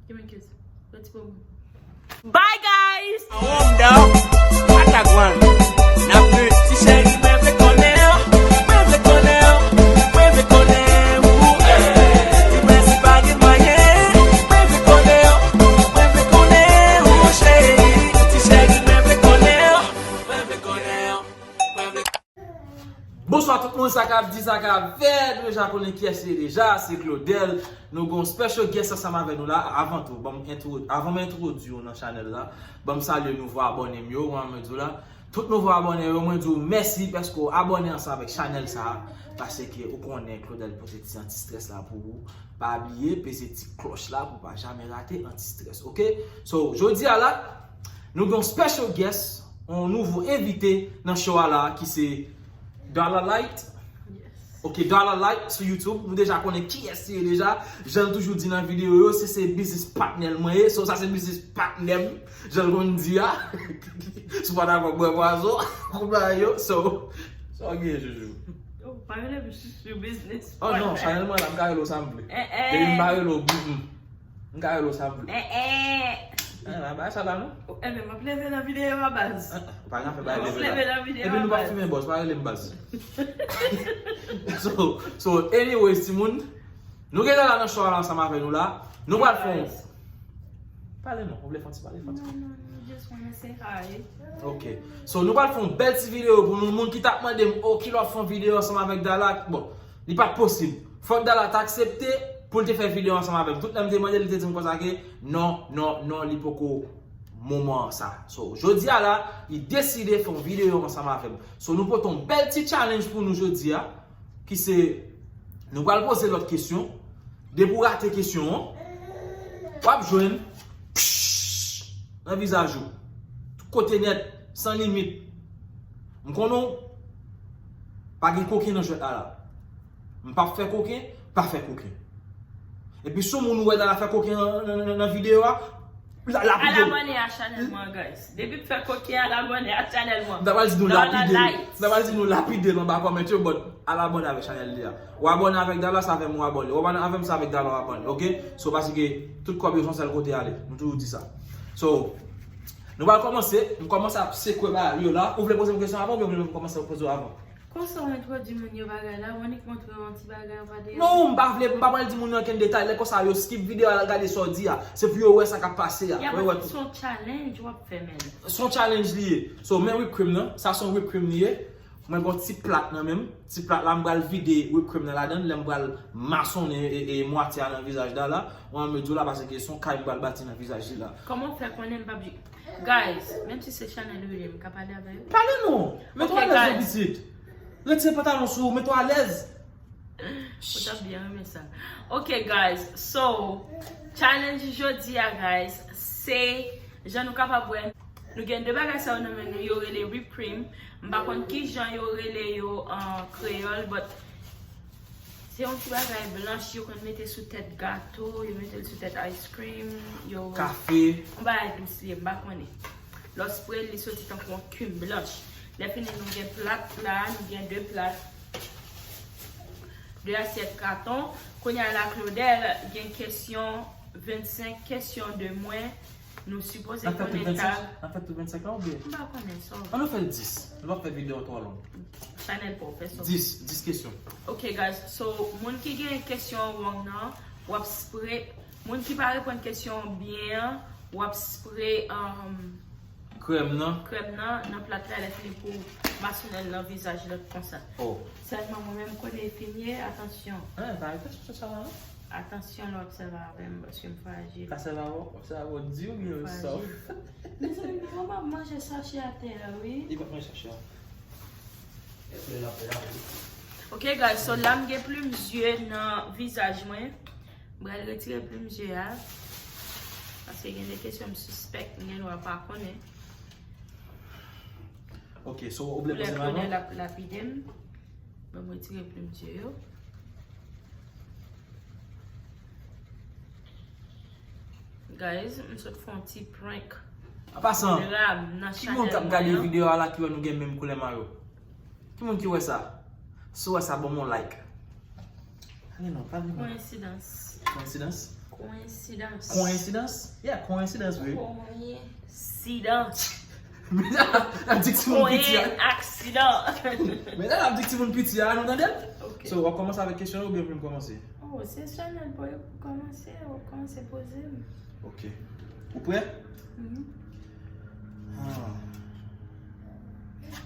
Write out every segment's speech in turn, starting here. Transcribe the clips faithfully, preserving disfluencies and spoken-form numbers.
Give me a kiss. Let's go. Bye, guys! Hold up. Atagwan. N ap vin. Ti cheri, mwen vle konnen, mwen vle konnen, mwen vle konnen, ou, eh. Ti prens pa gen mwayen, mwen vle konnen, mwen vle konnen, ou, cheri. Ti cheri, mwen vle konnen, mwen vle konnen, mwen vle Bonswa tout moun, sa k ap di, sa k ap fèt. Nou deja konnen kiyès li ye deja, se Claudel. Nou gon special guest ansanm avè nou la. Avan tou, ban m entwo-, avan m entwodui w nan chanèl la, ban m salye nouvo abòne m yo, wan mwen di w la. Tout nouvo abòne yo, mwen di w mèsi paske w abòne ansanm avèk chanèl sa a. Paske ou konnen Claudel pote ti anti-stress la pou ou. Pa bliye peze ti klòch la pou w pa jamè rate anti-stress, oke? So, jodi a la, nou gen yon special guest, yon nouvo envite nan show a la ki se Dollar Light. Yes. Ok, Dollar Light sou YouTube. Nou deja konnen kiyès li ye deja. Jan l toujou di nan videyo yo, se, se business partner l mwen ye. So, sa se business partner m. Jan l konn di a. Si w pa dakò, bwè pwazon. Koup la yo. So, sa w gen, Joujou? Oh, pa rele m Joujou business partner. Oh non, chanèl mwen la, m ka rele w sa m vle. Eh, eh. Depi m pa rele w, mm, mm. M ka rele w sa m vle. Eh, eh. Eh, la, bagay sa la, non? Enben, m ap leve nan videyo a, baz. Ah, ah, ou pa gen afè bay leve la. M ap leve nan videyo a, baz. Epi nou pa fimen, bòs, pa rele m, baz. So, so, anyways, timoun, nou gentan la nan show la ansanm avè nou la. Nou pral fè yon... Pale non, ou vle fè yon ti pale, fè yon ti pale. Non, non, non, just wanna say hi. Ok. So, nou pral fè yon bèl ti videyo pou nou. Moun ki t ap mande m, "Oh, kilè w ap fè yon videyo ansanm avèk Dala?" Bon, li pa t posib. Fòk Dala t aksepte pou l te fè videyo ansanm avè m. Tout lè m te mande l, li te di m konsa ke non, non, non, li poko moman an sa. So, jodi a la, li deside fè yon videyo ansanm avè m. So, nou pote yon bèl ti challenge pou nou jodi a, ki se, nou pral poze lòt kesyon. Depi w rate kesyon an, w ap jwenn psh, nan vizaj ou. Tout kote nèt, san limit. M konnen w pa gen koken nan jwèt la la. M p ap fè koken, pa fè koken. Epi si yon moun ou wè Dala fè koken nan, nan, nan, nan videyo a, la, lapide l. Al abòne a chanèl mwen, guys. Depi m fè koken, al abòne a chanèl mwen. M ta pral di nou lapide l. M ta pral di nou lapide l anba kòmantè yo, but al abòne avèk chanèl li a. Ou abòne avèk Dala, sa avè m ou abòne. Ou abòne avè m, sa avèk Dala ou abòne, ok? So, paske tout kòb yo se yon sèl kote ale. Nou toujou di sa. So, nou pral kòmanse. M kòmanse ap sekwe bagay yo la. Ou vle poze m kesyon avan oubyen ou vle m kòmanse poze w avan? Konsa w entwodui moun yo bagay la, w annik montre yo yon ti bagay, w pa de... Non, m pa vle, m pa pral di moun yo ankenn detay. Lè konsa, yo skip videyo a, al gade sa w di a. Se pou yo wè sa k ap pase a. Ya, but se yon challenge w ap fè, man. Se yon challenge li ye. So, men whip cream nan, sa se yon whip cream li ye. Mwen gon ti plat nan men m. Ti plat la, m pral vide whip cream nan ladan l. Lè m pral masonnen e, e, e mwatye a nan vizaj Dala. Mwen, m di w la, paske se yon kay m pral bati nan vizaj li la. Kòman w fè konnen m p ap... Guys, menm si se chanèl yo ye, m ka pale avè yo? Pale non! Mete w alèz, pitit. Retire pantalon sou ou, mete w alèz. Ou t ap byen renmen sa. Ok, guys, so, challenge jodi a, guys, se, jan nou kapab wè, nou gen de bagay sa yo nan men nou, yo rele whip cream. M pa konn ki jan yo rele yo an kreyòl, but se yon ti bagay blanch yo konn mete sou tèt gato, yo mete l sou tèt ice cream, yo... Kafe. Yon bagay dous li ye, m pa konnen. Lè w spre l, li soti tankou yon kim blanch. Lè fini, nou gen plat la, nou gen de plat, de asyèt katon. Kounye a la, Claudel gen kesyon, vennsenk kesyon de mwen. Nou sipoze konnen tab. N ap fè tout vennsenk lan oubyen? M pa konnen, so. Ann nou fè l dis. Nou p ap fè videyo an twò long. Chanèl pa w, fè sa w vle. Dis, dis kesyon. Ok, guys. So, moun ki gen kesyon wrong nan, w ap spre. Moun ki pa reponn kesyon an byen an, w ap spre, um, krèm nan. Krèm nan, nan plat la, lè fini pou masonnen l nan vizaj lòt konsa. Oh. Sèlman mwen menm konnen e fini, atansyon. Ah, pa rete sou sa la, non? Atansyon lè w ap sèvi avè m, paske m frajil. Ka sèvi avè w, w ap sèvi avè w di oubyen w sòf? Mezanmi, manman ap manje sachè atè a, wi. Li p ap manje sachè a. Èske l ap fè la, wi? Ok, guys, so la m gen plim zye nan vizaj mwen. M pral retire plim zye a. Paske gen de kesyon m sispèk, m gen dwa pa konnen. Ok, so ou vle poze m avan? Koulè Claudel ap lapide m. Ban m retire plim zye yo. Guys, m sot fè yon ti prank. An pasan, ki moun k ap gade videyo a la ki wè nou gen menm koulè mayo? Ki moun ki wè sa? Si w wè sa, ban m yon like. Ale non, pale non. Koyensidans. Koyensidans? Koyensidans. Koyensidans? Yeah, koyensidans, wi. Koyensidans. Men sa, l ap di timoun piti a. Koyen aksidan. Men sa, l ap di timoun piti a, nou tande l? Ok. So, w ap kòmanse avèk kesyon yo oubyen pou m kòmanse? Oh, se sèlman pou yo kòmanse, ou kòmanse poze m. Ok. Ou prè? Mhm. Ah.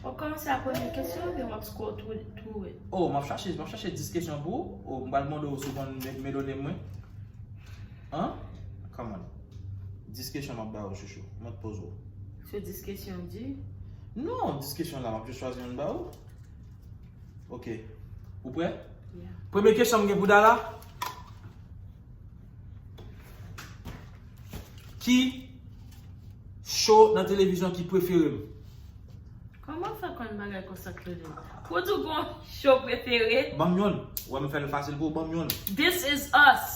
Ou kòmanse ak premye kesyon oubyen w ap scroll through, through it? Oh, m ap chache, m ap chache dis kesyon pou ou. Oh, m pral mande w si w konn me, me done mwen. Hein? Come on. Dis kesyon m ap ba ou, chouchou. Mwen t poze w. Sou dis kesyon di? Non, dis kesyon la, m ap jis chwazi youn ba ou. Ok. Ou prè? Yeah. Premye kesyon m gen pou Dala. Ki show nan televizyon ki prefere m? Kòman w fè konn bagay konsa, Claudel? Pou di w gon show prefere? Ban m youn. Ou wè m fè l fasil pou ou, ban m youn. This is Us.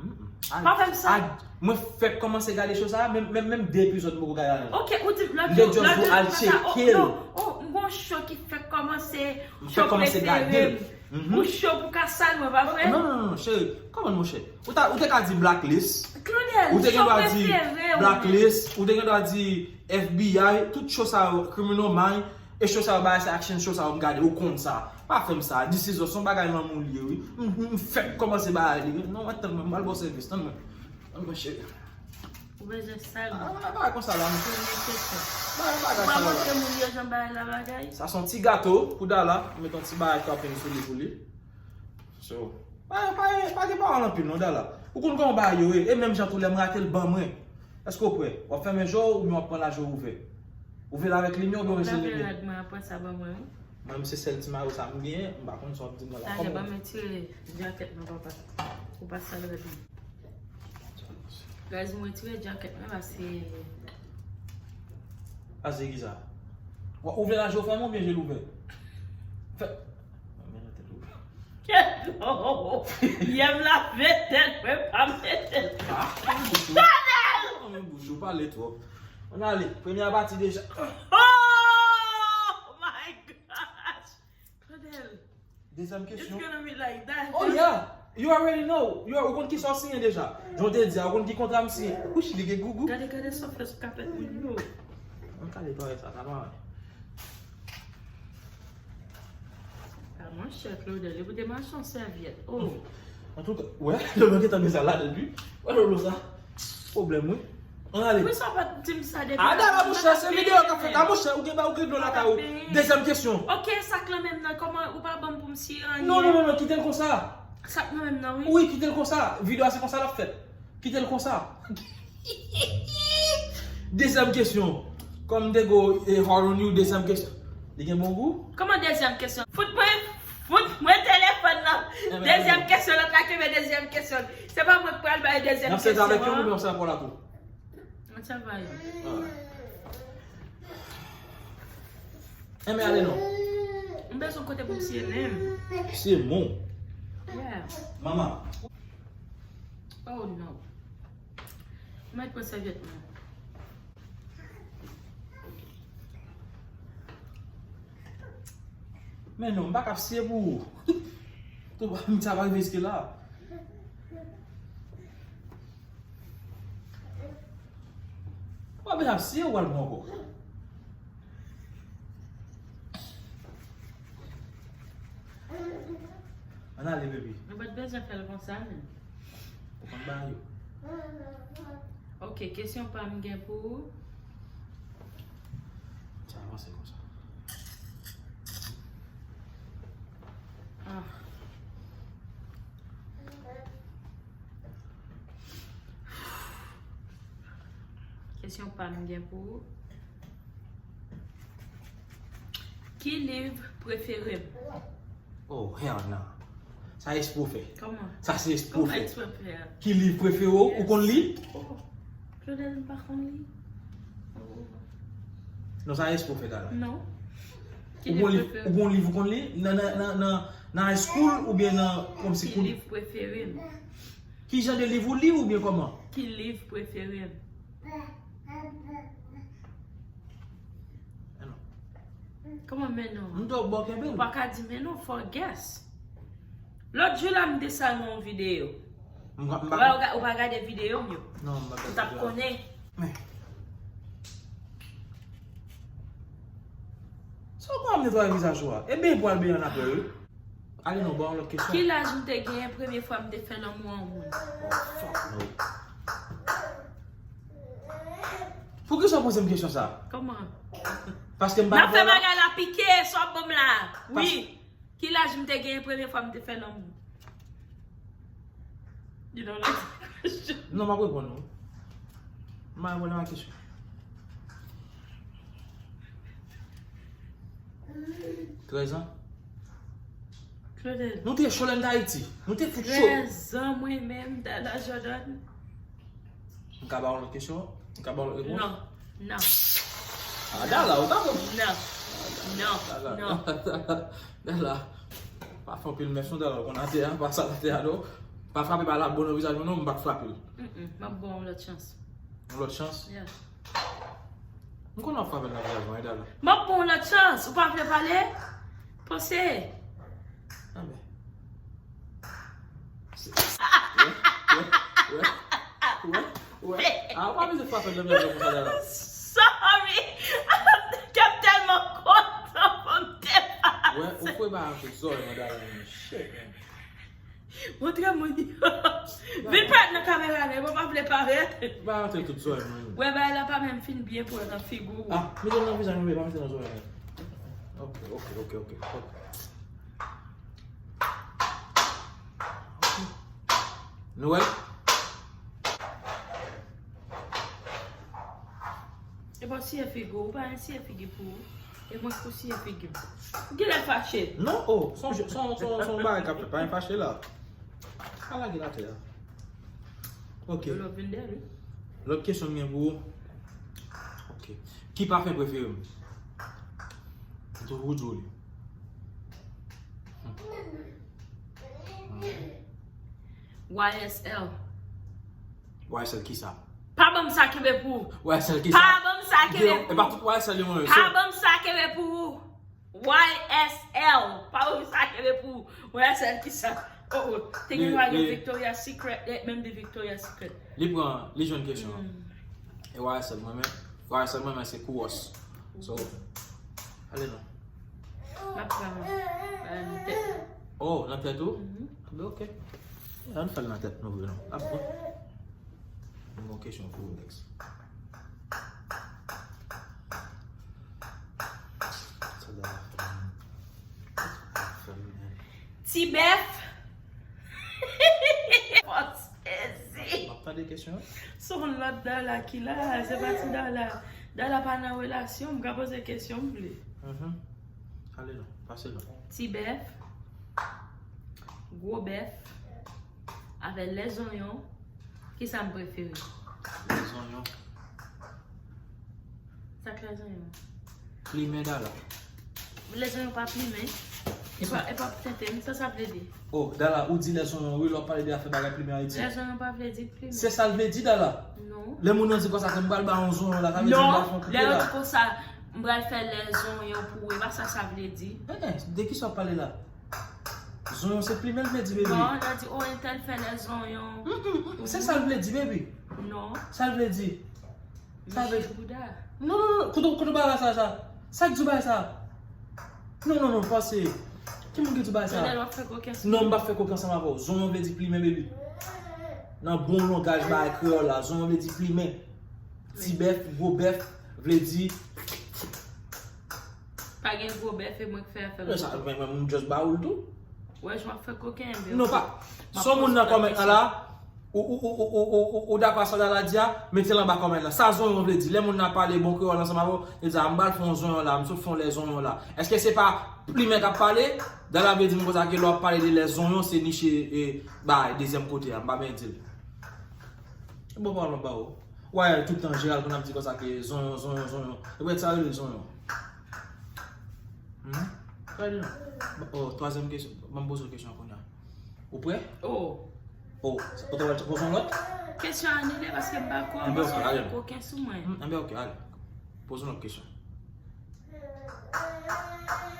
Mm-mm. Pa fè m sa. Mwen fèk kòmanse gade show sa, menm menm menm de epizòd m poko gade ladan. Ok, ou di lòt M te jou, just lòt go jou, al pa sa. tcheke l. Non, oh, m gon show ki fèk kòmanse, M show fèk kòmanse gade prefere l. m. Mhm. Ou show pou ka salye mwen, pa vre? Non, non, non, non, cheri. Kòman, monchè? Ou ta, ou te ka di Blacklist. Claudel, Ou te gen show dwa di prefere w. Blacklist. Ou te gen dwa di F B I. Tout show sa yo, Criminal Minds. E show sa yo, bagay sa, action show sa yo, m gade, ou konn sa. Pa fè m sa. This Is Us, se yon bagay lanmou li ye, wi. M, m, m fèk kòmanse bagay li, wi. Non, mwen tann mwen, m pral ba w sèvis, tann mwen. Tann mwen, cheri. Ou bezwen salye. Ah, bagay konsa la, mwen. Premye kesyon. Bagay, bagay Ou pa sa la. Montre moun yo jan bagay la bagay? Sa se yon ti gato pou Dala. M met yon ti bagay topping sou li pou li. So, pa, pa, pa gen pawòl anpil non, Dala. Ou konn kòman bagay yo ye, e menm jan tou lè m rate l, ban mwen. Èske w prè? W ap fèmen je w oubyen w ap pran lajou ouvè? Ouvè l avèk limyè oubyen w rete limyè? Rad mwen, apre sa ban mwen, wi. Mwen menm se sèl ti mayo sa m genyen, m pa konn sa w ap di m nan la. Talè, ban mwen tire djakèt mwen, papa. Ou pa sal rad mwen. Guys, mwen tire djakèt mwen, paske Pase ki sa? W ap ouvè lajou fèmen oubyen je l ouvè? Fè. Mwen nan tèt ou. Yè m lave tèt mwen, pa mete l. Ah, fèmen bouch ou. Fèmen bouch ou, pale twòp. Ann ale, premye a pati deja. Oh my gosh! Claudel, Dezyèm it's kesyon. Gonna be like that. Oh yeah, you already know. You are, ou konn ki sa w siyen deja. Jan w te di a, ou konn ki kontra m siyen. Wouch, li gen gougou. Gade, gade sa w fè sou kapèt moun yo. Ann kale parèy sa, sa pa wè. Ah, monchè, Claudel, li pou te mache yon sèvyèt. Oh. Antouka, wè, lolo gentan gen sa ladan l, wi. Wè lolo sa. Pwoblèm, wi. Ann ale. Pou sa w pa t di m sa depi. A, Dala, monchè, se videyo k ap fèt la, monchè, ou gen ba, ou gen dlo lakay ou. Dezyèm kesyon. Ok, sa k lan menm nan, kòman ou pa ban m pou m siye anyen? Non, non, non, non, kite l konsa. Sa k lan menm nan, wi. Wi, kite l konsa. Videyo a se konsa l ap fèt. Kite l konsa. Dezyèm kesyon. Kòm m te go e hard on you, dezyèm kesyon. Li gen bon gou? Kòman dezyèm kesyon? Fout mwen, fout mwen telefòn nan. Enben, Dezyèm enben. Kesyon, lòt la kenbe dezyèm kesyon. Se pa mwen k pral bay dezyèm N ap sèvi avèk youn kesyon. Oubyen w sèvi pou lakou? Mwen travay. Enben ale non. M bezwen kote pou m siye men m. Se bon. Yeah. Mama. Oh no. Mwen pran sèvyèt mwen. Men non, m pa ka siye pou ou. Tou pa m sa pa rive jiske la. W ap bezwen ap siye ou al bon ankò. Ann ale, baby. Nou pa t bezwen fè l konsa, men. Ou konn bagay yo. Ok, kesyon pa m gen pou ou. Sa avanse konsa. Ah. Kesyon pa m gen pou ou. Ki liv prefere m? Oh, hell no. Sa espre w fè. Kòman? Sa se espre w Kòman fè. Espre m fè? Ki liv prefere w? Ou konn li? Oh, Claudel, m pa konn li. Oh. Non, sa espre w fè, Dala. Non. Ki Ou gon liv liv, prefere? Ou gon liv ou konn li? Nan, nan, nan, nan, nan high school oubyen nan kòmsi Ki kou. Liv prefere m? Ki jan de liv ou li oubyen kòman? Ki liv prefere m? Men non. Kòman men non? M t ap ba w kenbe Ou l. pa ka di men non, fò w guess. Lòt jou la, m te sal nan yon videyo. M pa, m pa Ou pa, ou pa gade videyo m yo. Non, m pa gade Ou t ap videyo. Konnen. Men. Sa w pa netwaye vizaj ou a? E benyen pou al benyen an apre, wi. Ale non, ba yon lòt kesyon. Ki laj m te genyen premye fwa m te fè lanmou a yon moun? Oh, fuck no. Poukisa w poze m kesyon sa? Kòman? Paske m pa N ap fè vòlò. Bagay la pike, sa w ap ban m la. Wi. Ki laj m te genyen premye fwa m te fè lanmou? You don't like the question. Non, m ap reponn ou. M ap reponn a kesyon. Trèz an. Claudel. Nou te cho lè n t Ayiti. Nou te fout cho. Trèz an mwen menm, Dala Jordan. M ka ba w lòt kesyon? M ka ba w lòt repons? Non. Non. Ah, Dala, ou ka fè. Non. Non. Dala, Non. Dala, Dala. Pa fè anpil mèch non, Dala, ou konn atè a, pa sal atè a non. Pa frape bal la bò nan vizaj mwen non, m pa t frape l. Mm-mm, m ap ba w yon lòt chans. Yon lòt chans? Yeah. M konn w ap frape l nan vizaj mwen, wi, Dala. M ap ba w yon lòt chans, ou pa vle pale? Panse. Anben. Wè, wè, wè, wè, wè. Ah, ou pa bezwen frape nan vizaj mwen konsa, Dala. Sorry. Kè m tèlman kontan pou m te pase. Wè, ou fwe ba ak zòrèy mwen, Dala, men shit, man. Montre moun yo. Vin parèt nan kamera la, mwen pa vle parèt. Ba antre tout zòrèy mwen. Wè, bagay la pa menm fin byen pran nan figi w. Ah, mete l nan vizaj mwen, pa mete l nan zòrèy mwen. Ok, ok, ok, ok, ok. Nou wè? E pa siye figi w, ou pa gen siye figi pou ou. E mwen k pou siye figi m. Ou genlè fache. Non, oh, son, son, son, son bagay k ap fèt, pa gen fache la. Pa lage l atè a. Ok. Lòt vin dèyè l, wi. Lòt kesyon m gen pou ou. Ok. Ki pafen prefere m? M toujou di w li. Y S L. Y S L kisa? Pa ban m sa kenbe pou ou. Y S L kisa? Pa ban m sa kenbe pou ou. E pa tout Y S L yo mwen. Pa ban m sa kenbe pou ou. Y S L. Pa ban m sa kenbe pou ou. Y S L kisa? Oh, oh. Te gen dwa gen Victoria's Secret, eh, menm de Victoria's Secret. Li pran, li jwenn kesyon an. E Y S L mwen menm, Y S L mwen menm se Kouwòs. So, ale non. M ap pran, eh, nan tèt. Oh, nan tèt ou? Mhm. Anben, ok. Ann fè l nan tèt nou vre non. Ap bon. Mwen gen yon kesyon pou ou, next. Sa Dala fè m. Fè m, men. Ti bèf. Fò sezi. M ap tande kesyon an. Se yon lòt Dala ki la, se pa ti Dala. Dala pa nan relasyon, m ka poze kesyon m vle. Mhm. Ale non, pase non. Ti bèf, gwo bèf, avè lè zonyon, kisa m prefere? Lè zonyon. Sa k lè zonyon? Plimen Dala. Lè zonyon pa plimen. E pa, e pa tenten, sa sa vle di? Oh, Dala, ou di lè zonyon, wi, lè w ap pale de afè bagay plimen Ayiti. Lè zonyon pa vle di plimen. Se sa l vle di, Dala. Non. Lè moun nan di konsa ke m pral ba yon zonyon la, sa vle di m pral fè yon koupe la. Non, lè yo di konsa, m pral fè lè zonyon pou ou, e pa sa sa vle di. Eh, eh, de kisa w ap pale la? Zonyon se plimen l vle di, baby. Non, lè di, oh, entèl fè lè zonyon. Mm, mm, mm, se sa l vle di, baby. Non. Sa l vle di. Sa vle Mesye bouda. Non, non, non, kote, kote w bay sa, sa? Sa k di w bay sa? Non, non, non, pase. Ki moun ki di w bay sa? Lionel, w ap fè koken sou mwen. Non, m p ap fè koken ansanm avè w. Zonyon vle di plimen, baby. Nan bon langaj bagay kreyòl la, zonyon vle di plimen. Ti bèf, gwo bèf, vle di Pa gen gwo bèf e mwen k fè afè. Men sa, men, men, m just ba ou l tou. Wè, jan w ap fè koken, men. Non, pa. Si yon moun nan kòmèt la, ou, ou dakò a sa Dala di a, mete l anba kòmèt la. Sa zonyon vle di? Lè moun nan pale bon kreyòl ansanm avè w, li di, "A, m pral fè yon zonyon la, m sot fè yon lè zonyon la." Èske se pa plimen k ap pale? Dala vle di m konsa ke lè w ap pale de lè zonyon, se niche, e, bay, dezyèm kote a, m pa byen di l. Bon, pawòl m ap ba ou. Wè, tout tan Gérald konn ap di konsa ke zonyon, zonyon, zonyon. E pèt sa rele zonyon. Hmm? Gade non. Oh, twazyèm kesyon. Ban m poze w kesyon kounye a. Ou prè? Oh. Oh, ou ta pral poze yon lòt? Kesyon anile paske m pa kwè, m panse w fè koken sou mwen. Hmm, enben, ok, ale. Poze yon lòt kesyon.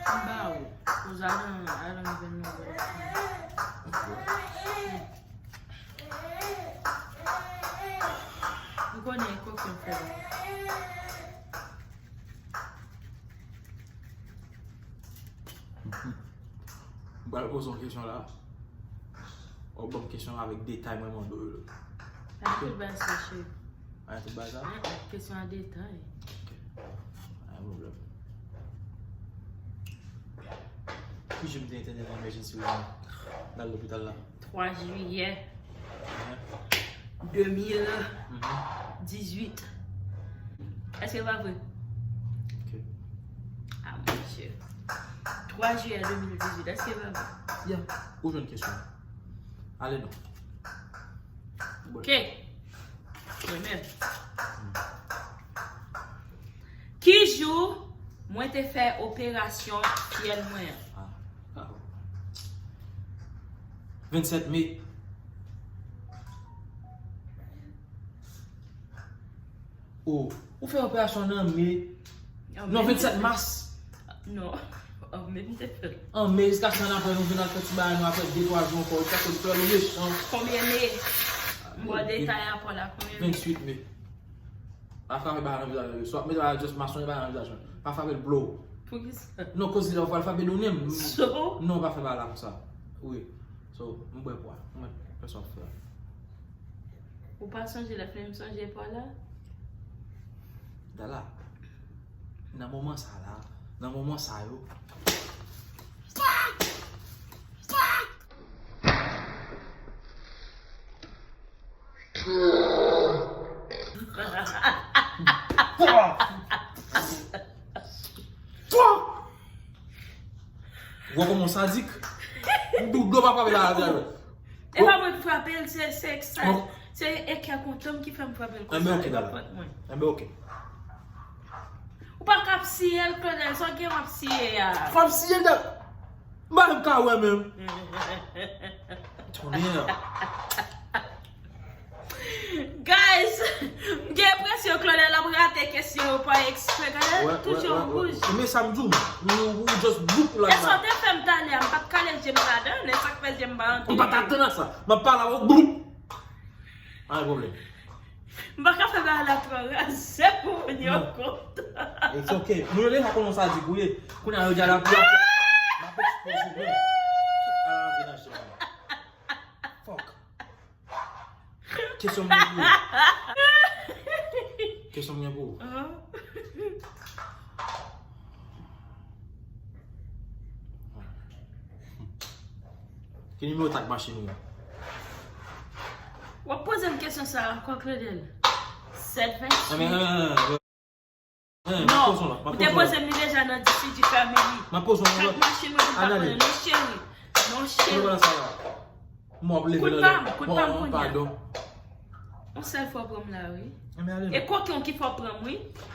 M ba ou. Cause I don't, I don't even know what it is. Sa w fè la? M pral poze yon kesyon la. W ap ban m kesyon avèk detay mwen mande w yo. Pa gen tout bagay sa, cheri. Pa gen tout bagay sa? Mm, mm, kesyon a detay. Ok. Pa gen pwoblèm. Ki jou m te entène nan emergency room nan lopital la? Twa jiyè de mil dizuit. Èske se pa vre? Ok. Ah, mon Dieu. Twa jiyè de mil dizuit. Èske se pa vre? Ya, ou jwenn kesyon. Ale non. Ok. Mwen menm. Ki jou mwen te fè operasyon fyèl mwen an? Ah, ah. Vennsèt me. Oh, ou fè operasyon nan me. Non, vennsèt mas. Non, an me m te fè l. An me, jiskaske annapre nou vin al fè ti bagay, nou ap fè de twa jou ankò, jiskaske nou fè l mechan. Konbyen me? M ba w detay a pa la, konbyen me? Vennuit me. Pa frape bagay nan vizaj mwen. Si w ap mete bagay just mason, bagay nan vizaj mwen. Pa frape l blow. Poukisa? Non, koz lè w pral frape l ou menm. So? Non, pa fè bagay la konsa. Wi. So, m bwè pwa. Mwen, fè sa w ap fè a. Ou pa sonje lè fè m sonje pwa la? Dala, nan moman sa la, nan moman sa yo. Gwo kòman sadik. Dlo pa frape la, la. E pa mwen k frape l, se, se, se, se e kè kontan m ki fè m frape l konsa, e pa fòt mwen. Enben, ok. Ou pa ka ap siye l, Claudel, sa w gen w ap siye a? Fò m siye l, m pa menm ka wè menm. Tonnè. Guys, m gen enpresyon Claudel ap rate kesyon yo pa eksprè. Gade, toujou wouj. Men sa m di w, ou, ou just boup la. E sa w te fè m talè a, m pa t kale je m ladan, e sa k fè je m pa antre. M pa t atann a sa. M ap pale avè w, boup. Pa gen pwoblèm. M pa ka fè bagay la twò raz, se pou moun yo kontan. It's ok. Moun yo deja konnen w sadik ou ye. Kounye a yo di a la pou la. M ap ekspoze w menm. Ala antre nan chè mwen. Fuck. Kesyon m gen pou ou. Kesyon m gen pou ou. Ki nimewo tak machin ou? W ap poze m kesyon sa a ankò, Claudel? Sèt ventuit. Non, ou te poze m li deja nan D C G Family. M ap poze w. Tak machin mwen, m pa konnen. Non, cheri. Non, cheri. Kout pa m, kout pa m kounye a. Yon sèl fwa w pran m la, wi. E koken w ki fè w pran m, wi.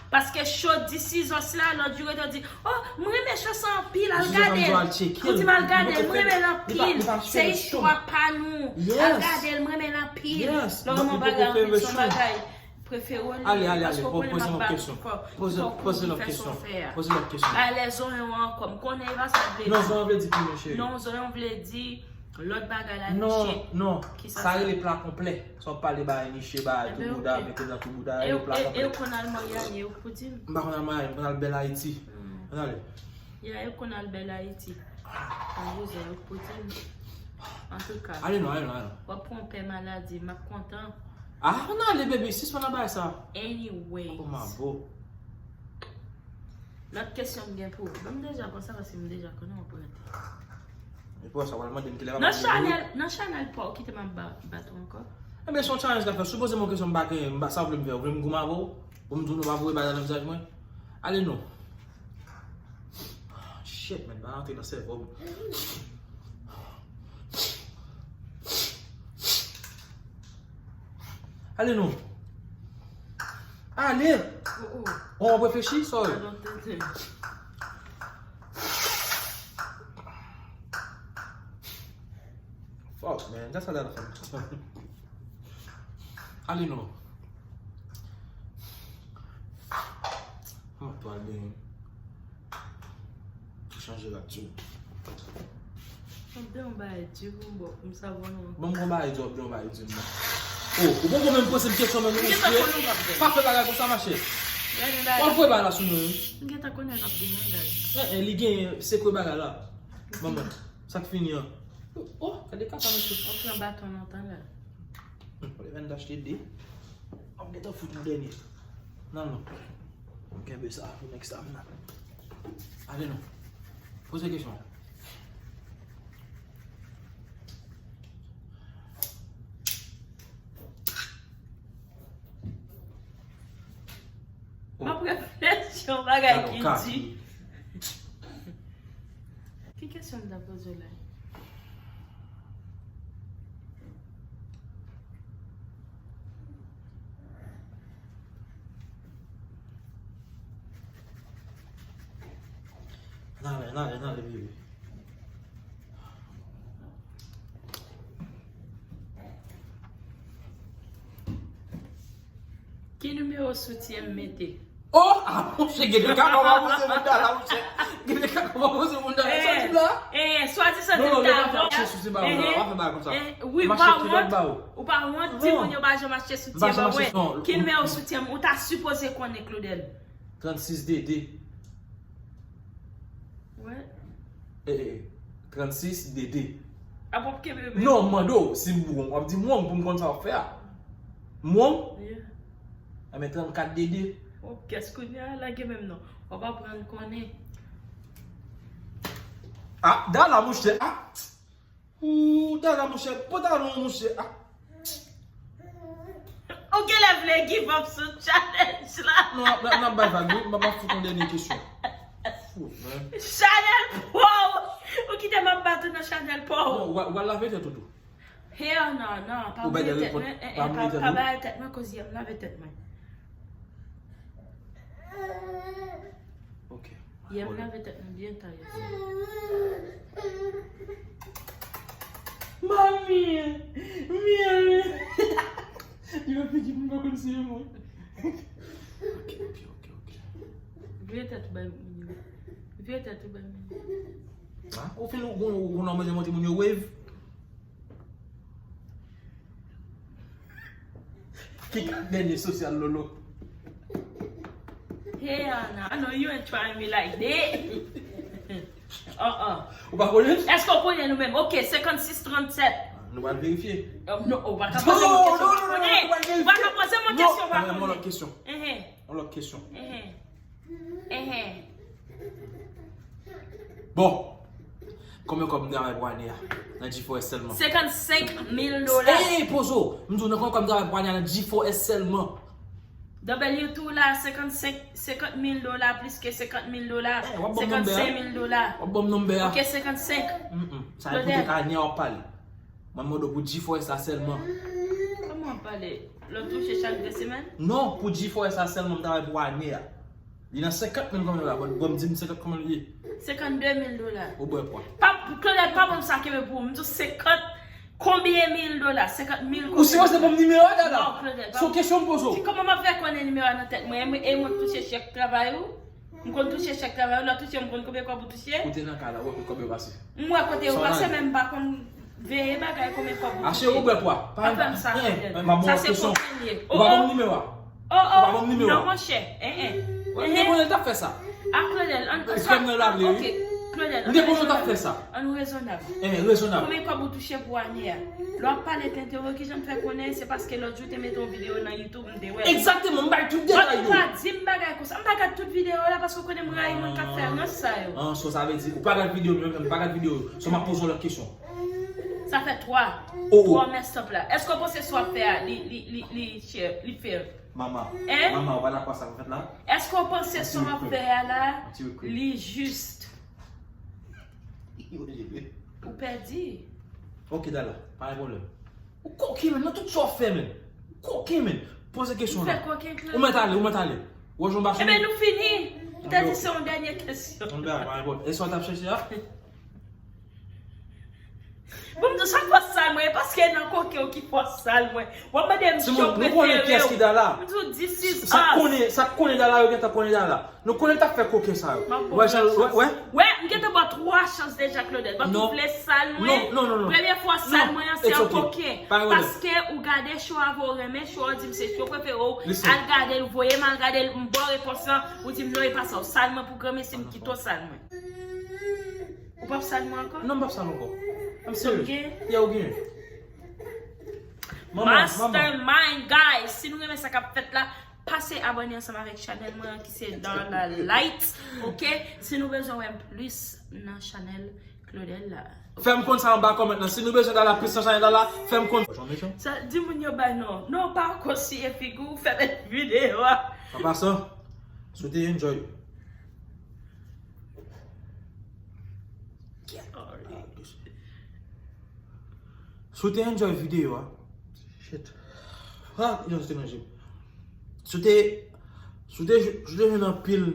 Paske cho This Is Us la, lòt jou, yo te di, oh, m renmen cho sa anpil, al gade l. Ou di m al gade l, m renmen l anpil. Se istwa pa nou. Al gade l, m renmen l anpil. Lè w renmen yon bagay anpil, se yon bagay. Prefere w li, paske w konnen m ap bat ou fò, fò w kouri fè sa w fè a. Poze lòt kesyon. Bay lè zonyon an ankò. M konnen e pa sa l vle di. Non, zonyon vle di plim, cheri. Non, zonyon vle di lòt bagay la, niche. Non, non. Kisa sa? Sa rele pla konplè. Sa w ap pale bagay niche, bagay tou bouda, mete nan tou bouda, rele pla konplè. E w konn al Miami, ou k pou di m? M pa konn al Miami, m konn al Bèl Ayiti. Ann ale. Ya, yo konn al Bèl Ayiti. An bouzen, yo k pou di m. Antouka, ale non, ale non, ale non. W ap pran pè maladi, m ap kontan. Ah, ann ale, baby, sispann nan bagay sa. Anyways. Oh, my boo. Lòt kesyon m gen pou ou. Bon, m deja konn sa paske m deja konnen w ap rete. E pou sa, w al mande m kilè m ap mande w. Nan chanèl, nan chanèl pa w, kite m ap ba-, bat ou ankò. Ebyen, se yon challenge k ap fèt. Sipoze m yon kesyon m pa gen, m pa, sa w vle m fè? W vle m goumen avè w? Pou m di w nou pa voye bagay nan vizaj mwen? Ale non. Shit, man, pa rantre nan sèvo m. Ale non. Ale. Oh, oh. Oh, w ap reflechi, sorry. I don't think so. Fuck, man. That's a lot of fun. Ale non. M ap pral benyen. Chanje rad tou. M ap di yon bagay di pou m, bon, pou m savon non. Bon, m gon bagay di, w ap di yon bagay di m non. Oh, ou poko menm poze m kesyon menm, ou sere. Pa fè bagay konsa, mache. W ap voye bagay la sou mwen, wi. M gentan konnen l ap gen yon gaz. Eh, eh, li gen sekre bagay la. Manman, sa k fini an? Oh, gade kaka mesye. Ou pran baton nan tan la. Hmm, ou vin achte de. M ap gentan fout yon dènye. Non, non. M kenbe sa pou next time nan. Ale non. Poze kesyon. M ap reflechi yon bagay ki di. Ki kesyon m ta poze w la? N ale, n ale, n ale, bebe. Ki nimewo soutyen m mete? Oh! Ah, monchè, gen de kaka w pa poze moun la, monchè. Gen de kaka w pa poze moun la. Sa w di la? Eh, swadizan non, non, lè m ap fè achte soutyen ba ou la, pa fè bagay konsa. Wi, ou pa wont. Ou pa wont, di moun yo pa janm achte soutyen ba mwen. Ki nimewo soutyen m? Ou ta sipoze konnen, Claudel. Trannsis D D. Wè. Eh, eh, trannsis D D. A, w ap kenbe menm. Non, m mande w, si m bon, w ap di m wrong pou m konn sa w ap fè a. M wrong? Yeah. Enben, trannkat D D. Oh, kès kounye a, lage menm non. W ap aprann konnen. Ah, Dala, monchè, ah! Ooh, Dala, monchè, pantalon, monchè, ah! Ou genlè vle give up sou challenge la. Non, n ap, n ap bay vag, wi. M ap, m ap fout yon dènye kesyon. Fout, man. Chanel pa w! Ou kite m ap bat ou nan Chanel pa w! Non, w a, w a lave tèt ou tou. Hell no, no, pa mouye tèt mwen, eh, eh, pa, pa bay tèt mwen koz yè m lave tèt mwen. Ok. Yè m lave tèt mwen byen ta yè. Mami! Mami! Yo figi m pa konn si e mwen. Ok, ok, ok, ok. Vye tèt ou bay moun yo. Vye tèt ou bay moun yo. Ha? Ou fin ou gon ou gon nan manje monte moun yo wave. Ki kat dènye sosyal Lolo? Hey, Ana, I know you ain't trying me like that. Uh-uh. Ou pa konnen? Èske w konnen nou menm? Ok, senkannsis trannsèt. Nou pral verifye. Euh, non, ou pa ka poze mwen kesyon ou pa konnen. Ou pa ka poze mwen kesyon ou pa konnen. Yon lòt kesyon. Yon lòt kesyon. Bon. Konbyen kòb m travay pou ane a? Nan G four S sèlman. Senkannsenk mil dola. Ey, pozo! M di w nan konbyen kòb m travay pou ane a nan G four S sèlman. W two la, senkannsenk, senkant mil dola, plis ke senkant mil dola, senkannsenk mil dola. W ap ban m nonbè a. Ok, senkannsenk. Sa e pou tout ane a w ap pale. Mwen mande w pou G four S la sèlman. Kòman w ap pale? Lè w touche chak de semèn? Non, pou G four S la sèlman m travay pou ane a. Li nan senkant mil kòman la, bon, bon, di m senkant kòman li ye? Senkannde mil dola. Ou bwè pwa. Pa, Claudel, pa ban m sa kenbe pou ou. M di w senkant, konbyen mil dola? Senkant mil konbyen? Ou sipoze ban m nimewo a, Dada. Non, Claudel, pa ban m. Se yon kesyon m poze w. Kòman m ap fè konnen nimewo a nan tèt mwen? E mwen, e mwen k touche chèk travay ou? M konn touche chak travay, lè w touche, m konn konbyen kòb ou touche? Ou te nan kay la, ou wè kot kòb yo pase. M wè kote yo pase, men m pa konn veye bagay, konbyen kòb ou touche. Achte ou bwè pwa. Pa fè m sa, Claudel. Sa se kokenn ye. Ou pa ban m nimewo a. Oh, oh, non, monchè. Eh, eh. Ou te konnen l t ap fè sa. Ah, Claudel, an, an, ok, Claudel, an rezonab. M te konnen l t ap fè sa. An rezonab. Eh, rezonab. Konbyen kòb ou touche pou ane a? Lè w ap pale tenten, kijan m fè konnen? Se paske lòt jou te mete yon videyo nan YouTube, m te wè. Egzakteman, m bay tout detay yo. Ou pa di m bagay konsa. M pa gad tout videyo la paske w konnen m rayi moun k ap fè rans sa yo. Ah, so sa vle di, ou pa gad videyo, menm, menm pa gad videyo yo. So m ap poze w lòt kesyon. Sa fè twa. Oh, oh. Twa mèstòp la. Èske w panse sa w ap fè a, li, li, li, li chè, li fè? Mama. Hein? Mama, ou pa dakò sa w ap fè la? Èske w panse sa w ap fè a la, li jis? Ou pèdi. Ok, Dala, pa gen pwoblèm. Ou koken, menn, nan tout sa w ap fè, menn. Ou koken, menn. Poze kesyon la. Ou mèt ale, ou mèt ale. Wè jan w mache. Ebyen, nou fini. M te di se yon dènye kesyon. Yon bagay, pa gen pwoblèm. E sa w t ap chèche a? Bon, m di w, sa k fòs sal mwen, e paske nan koken w ki fòs sal mwen. W ap mande m si yo prefere w. M di w, this is us. Sa k konnen, sa k konnen Dala, yo gentan konnen Dala. Nou konnen l t ap fè koken sa yo. Wè, wè, wè. Wè, m gentan ba w twa chans deja, Claudel. Paske ou vle sal mwen. Non, non, non, non. Premye fwa w sal mwen an, se an koken. Paske ou gade show avè w renmen show an, ou di m se show prefere w. Al gade l, voye m al gade l, m ba w repons lan, ou di m non, e pa sa. Ou sal mwen pou granmesi, m kite w sal mwen. Ou p ap sal mwen ankò? Non, m p ap sal ankò. I'm serious. Yeah, ou gen. Mastermind, guys. Si nou renmen sa k ap fèt la, pase abòne ansanm avèk chanèl mwen an ki se Darla Light. Ok? Si nou bezwen wè m plis nan chanèl Claudel la. Fè m konn sa anba kòmant lan. Si nou bezwen Darla plis nan chanèl Darla, fè m konn. Sa, di moun yo bay non. Non, pa ankò siye figi w, fèmen videyo a. An pasan, si w te enjoy. Si w te enjoy videyo a, shit. Ha, yon te nan je m. Si w te, si w te, si w te jwenn anpil.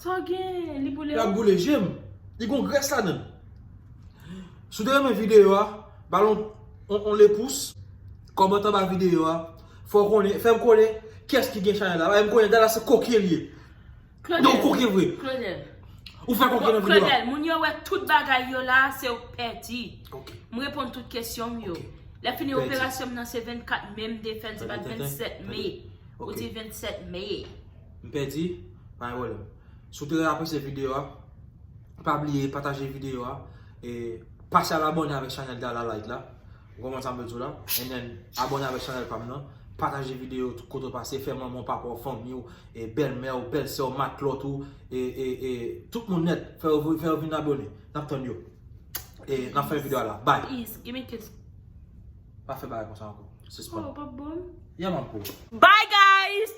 Sa w gen, li boule w? L ap boule je m. Li gon grès ladan l. Si w te renmen videyo a, ba l on, on, on le pouce, kòmante anba videyo a, fè w konnen, fè m konnen kiyès ki gen chanèl la. Paske m konnen Dala se koken li ye. Claudel. Non, ou koken vre. Claudel. Ou fè koken nan videyo a. Claudel, moun yo wè tout bagay yo la, se ou k pèdi. Ok. M reponn tout kesyon m yo. Ok. Lè fini operasyon m nan se vennkat me m te fè l, se pa t vennsèt me. Ou di vennsèt me. M pèdi, pa gen pwoblèm. Si w te apresye videyo a, pa bliye pataje videyo a, e pase al abòne avèk chanèl Darla Light la. Ou konprann sa m vle di w la? And then, abòne avèk chanèl pa m nan. Pataje videyo tout kote w pase, fè manman w, papa w, fanmi w, e bèlmè w, bèlsè w, matlòt ou, e, e, e tout moun nèt, fè yo, fè yo vin abòne. N ap tann yo. E n ap fè videyo a la. Bye. Is, give me kiss. Pa fè bagay konsa ankò. Sispann. Oh, pa bon. Yeah, man, cool. Bye, guys!